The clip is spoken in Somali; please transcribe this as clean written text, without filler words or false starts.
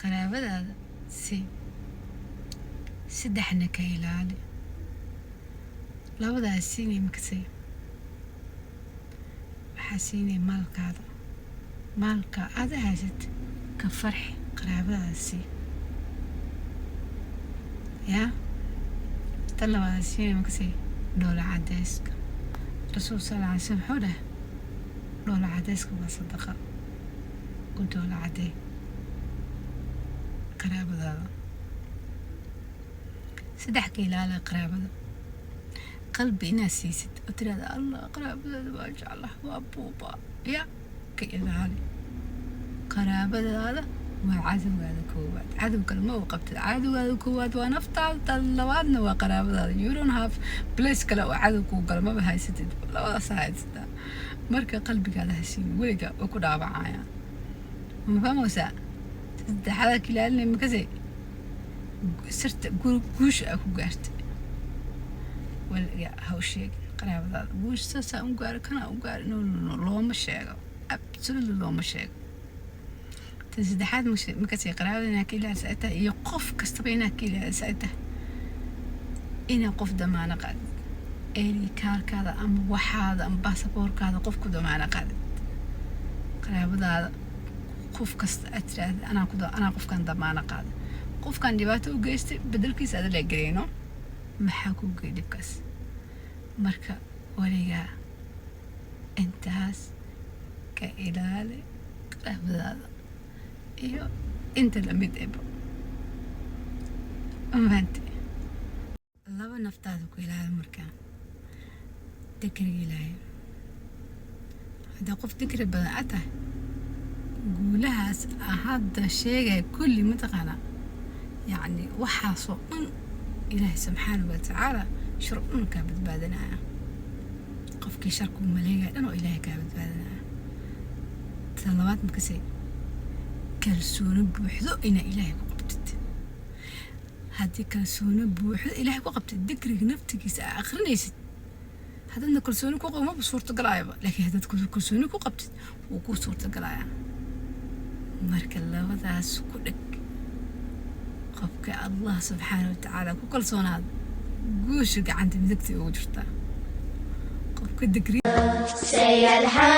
Qaraabadaada si saddexna ka ilaali. Labadaas siinay makasay, waxaa siinay maalkaada. Maalka aada haysat ka farxi, qaraabadaada sii. Yaa tan labaad siinay makasay? Dhoola cadeyska. Rasuul sal alla alay slam wuxuu dhahay: "Dhoola cadeyska waa sadaqa." U dhoola cadey qaraabadaada. Saddex, ka ilaali qaraabada qalbi inaad siisid oo tiraahda, "Allah, qaraabadaada waa jeclah, waa buuba." Ya, ka ilaali. Qaraabadaada waa cadowgaada koowaad. Cadow kale ma u qabtid. Cadowgaada koowaad waa naftaada, tan labaadna waa qaraabadaada. You don't have place kale oo cadow kuu galo, maba haysatid. Labadaas haysataa. Marka qalbigaada hasiin weliga, way ku dhaawacayaan. Ma fahmaysaa? Saddexaada ka ilaalinay makase? Sirta guusha aa ku gaartay weliga ha u sheegin qaraabadaada. "Guusha saasaa u gaaro, kanaa u gaaro." No, no, no, looma sheego, absolutely looma sheego. Tan saddexaad makasay qaraabada inaa ka ilaalisa ay tahay, iyo qof kastaba inaa ka ilaalisa ay tahay, inaa qof damaano qaadid. ID kaarkaada ama waxaada ama baasaboorkaada qof ku damaano qaadid. Qaraabadaada, qof kasta aad tiraahda, "Anaa qofkan damaano qaada, qofkan dhibaato u geystay bedelkiisa ada la geleyno." Maxaa kuu geey dhibkaas? Marka weligaa intaas ka ilaali qaraabadaada iyo inta lamid eba. Mafahanti? Laba, naftaada ku ilaali. Markaa dikriga Ilaahay, haddaa qof dikri badan aad tahay, guulahaas hadda sheegaya kulli, mataqaanaa, yacni waxaasoo dhan Ilaahay subxaanahu watacaala shar dhan kaa badbaadinaya. Qofkii sharku maleegaya dhan oo Ilaahay kaa badbaadinaya. Ta labaad makase? Kalsooni buuxdo inaa Ilaahay ku qabtid. Haddii kalsooni buuxdo Ilaahay ku qabtid, dikriga naftigiisa aa akhrinaysid, haddaadna kalsooni ku qabo, maba suurtagalaayaba, laakiin haddaad kalsooni ku qabtid, wuu kuu suurtagalayaa. Marka labadaas ku dheg. Qofka Allah subxaana watacaala ku kalsoonaada, guusha gacanta midigta ugu jirtaa. Qofka dikri Say Alhamdulillah.